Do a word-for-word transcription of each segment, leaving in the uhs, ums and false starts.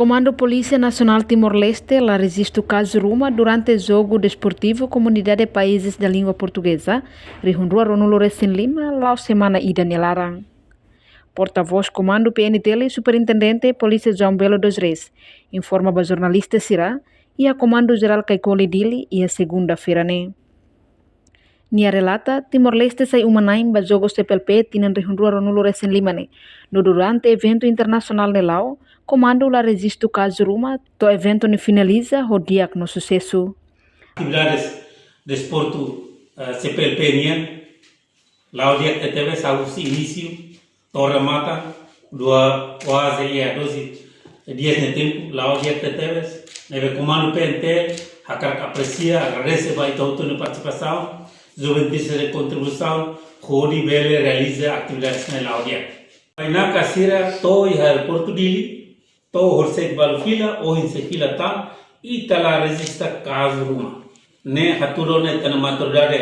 Komandu Polísia Nasionál Timor-Leste la rejistu kazu ruma durante jogu desportivu Komunidade Países da Língua Portuguesa rihun rua ruanulu resin lima la'o semana ida nia laran. Portavós Komandu P N T L, Superintendente Polísia João Belo dos Reis, informa ba jornalista sira iha Komandu Jerál Caicoli, Dili, iha segunda-feira ne'e. Nia relata, Timor-Leste sai uma-na'in ba jogu C P L P tinan rihun rua ruanulu resin lima ne'e. No durante eventu internasionál ne'e la'o, komandu la rejistu kazu ruma, to'o eventu ne'e finaliza ho di'ak no susesu. Atividades desportu, eh, C P L P nian, la'o di'ak tebes, husi inísiu to'o remata, dua, kuaze iha doze dias nia tempu, la'o di'ak tebes, ne'ebé Komandu P N T L hakarak apresia, agradese ba ita hotu nia partisipasaun, juventude nia kontribuisaun, hodi bele realiza atividades ne'e la'o di'ak. Bainaka sira to'o iha aeroportu Dili, to'o horisehik balu fila, ohin sei fila tan, ita la rejista kazu ruma. Ne'e hatudu ona ita-nia maturidade,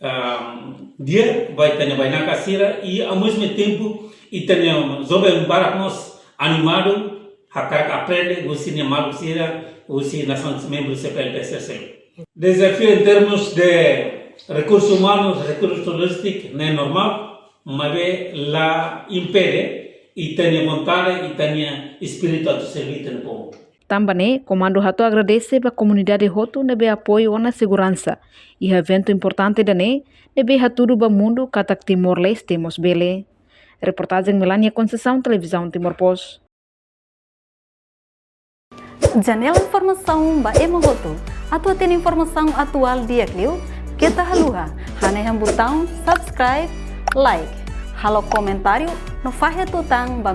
ah, di'ak ba ita-nia bainaka sira, i ao mesmo tempo ita-nia joven barak mós animadu, hakarak aprende husi nia maluk sira, husi nasaun membru C P L P sira seluk. Dezafiu em termos de recursos humanos, recursos logísticos, ne'e normál, maibé la impede ita-nia vontade, ita-nia espíritu atu serve ita-nia povu. Tanba ne'e, komandu hato'o agradese ba komunidade hotu ne'ebé apoiu ona seguransa iha eventu importante ida-ne'e, ne'ebé hatudu ba mundu katak Timor-Leste mós bele. Reportajen Melania Conceição, Televizaun Timor Post. Janela informasaun ba ema hotu. Atu hatene informasaun atuál di'ak liu, keta haluha hanehan butaun subscribe, like, halo komentáriu no fahe tutan ba